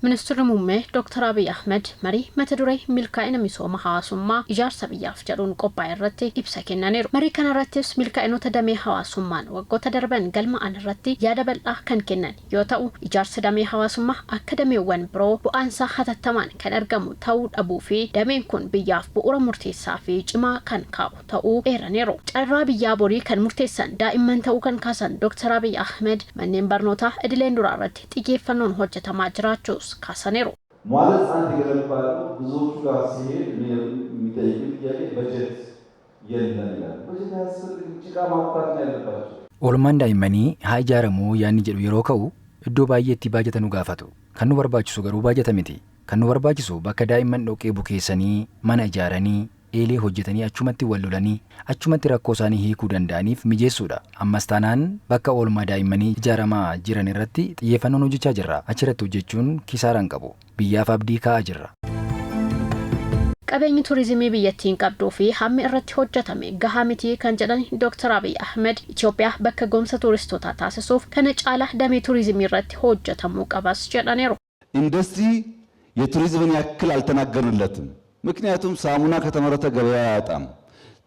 Ministirri Muummee Dooktar Abiy Ahmad marii mata duree "Milkaa'ina misooma hawaasummaa ijaarsa biyyaaf" jedhuun qophaa'e irratti ibsa kennaniiru. Marii kana irrattis milkaa'inoota damee hawaasummaan waggoota darban galmaa'an irratti yaada bal'aa kan kennan yoo ta'u, ijaarsa damee hawaasummaa akka dameewwan biroo bu'aansaa hatattamaan kan argamu ta'uu dhabuu fi dameen kun biyyaaf bu'uura murteessaa fi cimaa kan kaa'u ta'uu eeraniiru. Carraa biyyaa borii kan murteessan daa'imman ta'uu kan kaasan Dooktar Abiy Ahmed, manneen barnootaa idileen duraa irratti xiyyeeffannoon hojjetamaa jiraachuus kaasaniiru. መዋለ ሕፃናት የገነባ ነው። ብዙዎቹ ጋር ሲሄድ የሚጠይቁት ጥያቄ በጀት የለም ይላል። በጀት አያስፈልግም፣ ጭቃ ማቡካት ነው ያለባቸው። Oolmaan daa'immanii haa ijaaramuu yaadni jedhu yeroo ka'u, iddoo baay'eetti baajata nu gaafatu. Kan nu barbaachisu garuu baajata miti. Kan nu barbaachisu bakka daa'imman dhoqqee bukeessanii, mana ijaaranii, eelee hojjetanii, achumatti wal lolanii, achumatti rakkoo isaanii hiikuu danda'aniif mijeessuudha. Ammas taanaan bakka oolmaa daa'immanii ijaaramaa jiran irratti xiyyeeffannoon hojjechaa jirra. Achirratti hojjechuun kisaaraa hin qabu. Biyyaaf abdii kaa'aa jirra. Qabeenyi turizimii biyyattiin qabduu fi hammi irratti hojjetame gahaa miti kan jedhan Dooktar Abiy Ahmed, Itoophiyaa bakka ga'umsa turistootaa taasisuuf kana caalaa damee turizimii irratti hojjetamuu qabas jedhaniiru. ኢንዱስትሪ የቱሪዝምን ያክል አልተናገርንለትም። ምክንያቱም ሳሙና ከተመረተ ገበያ አያጣም።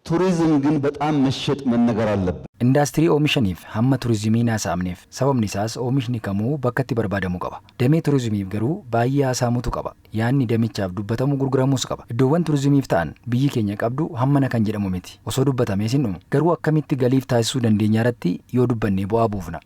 ቱሪዝም ግን በጣም መሸጥ መነገር አለበት። Indaastirii oomishaniif hamma turizimii haasa'amneef, sababni isaas oomishni kamuu bakka itti barbaadamuu qaba. Damee turizimiif garuu baay'ee haasa'amutu qaba. Yaadni damichaaf dubbatamu gurguramuus qaba. Iddoowwan turizimiif ta'an biyyi keenya qabdu hammana kan jedhamu miti. Osoo dubbatamees hin dhumu. Garuu akkamitti galiif taasisuu dandeenya irratti yoo dubbanne bu'aa buufna.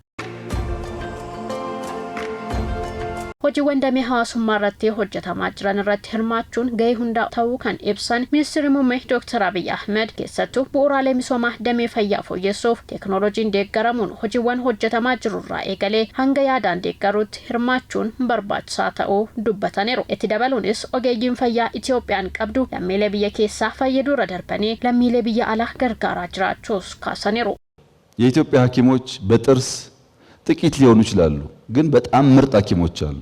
Hojiiwwan damee hawaasummaa irratti hojjetamaa jiran irratti hirmaachuun gahee hundaa ta'uu kan ibsan Ministeerri Muummee Dr. Abiy Ahmed, keessattuu bu'uuraalee misoomaa damee fayyaa fooyyessuuf teekinooloojiin deeggaramuun hojiiwwan hojjetamaa jirurraa eegalee hanga yaadaan deeggaruutti hirmaachuun barbaachisaa ta'uu dubbataniiru. Itti dabaluunis ogeeyyiin fayyaa Itiyoophiyaan qabdu lammiilee biyya keessaa fayyaduu irra darbanii lammiilee biyya alaa gargaaraa jiraachuus kaasaniiru. የኢትዮጵያ ሐኪሞች በጥርስ ጥቂት ሊሆኑ ይችላሉ፣ ግን በጣም ምርጥ ሐኪሞች አሉ።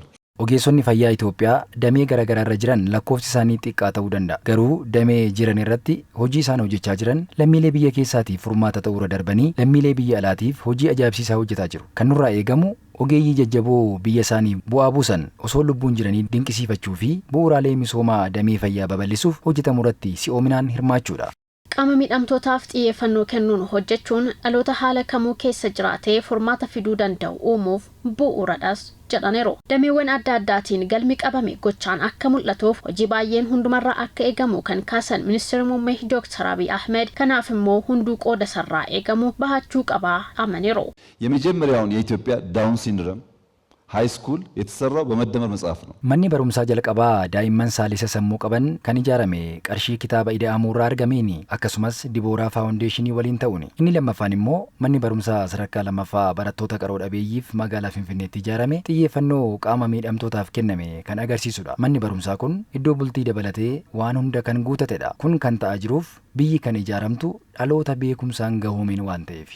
Ogeessonni fayyaa Itoophiyaa damee garaagaraa irra jiran lakkoofsi isaanii xiqqaa ta'uu danda'a. Garuu damee jiran irratti hojii isaan hojjechaa jiran lammiilee biyya keessaatiif furmaata ta'uu irra darbanii lammiilee biyya alaatiif hojii ajaa'ibsiisaa hojjetaa jiru. Kan nurraa eegamu ogeeyyii jajjaboo biyya isaanii bu'aa buusan osoo lubbuun jiranii dinqisiifachuu fi bu'uuraalee misoomaa damee fayyaa babal'isuuf hojjetamu irratti si'oominaan hirmaachuudha. Qaama miidhamtootaaf xiyyeeffannoo kennuun hojjechuun dhaloota haala kamuu keessa jiraatee furmaata fiduu danda'u uumuuf bu'uuradhas jedhaniiru. Dameewwan adda addaatiin galmi qabame gochaan akka mul'atuuf hojii baay'een hundumarraa akka eegamu kan kaasan Ministeerri Muummee Dr. Abiy Ahmed, kanaaf immoo hunduu qooda sarraa eegamu bahachuu qabaa amaniiru. የመጀመሪያውን የኢትዮጵያ ዳውን ሲንድረም ሃይ ስኩል የተሰራው በመደመር መጽሐፍ ነው። Manni barumsaa jalqabaa daa'imman saalisa sammuu qaban kan ijaarame qarshii kitaaba ida'amuu irraa argameeni, akkasumas Dibooraa Faawundeeshinii waliin ta'uuni. Inni lammaffaan immoo manni barumsaa sadarkaa lammaffaa barattoota qaroo dhabeeyyiif magaalaa Finfinneetti ijaarame xiyyeeffannoo qaama miidhamtootaaf kenname kan agarsiisudha. Manni barumsaa kun iddoo bultii dabalatee waan hunda kan guutatedha. Kun kan ta'aa jiruuf biyyi kan ijaaramtu dhaloota beekumsaan gahoomeen waan ta'eef.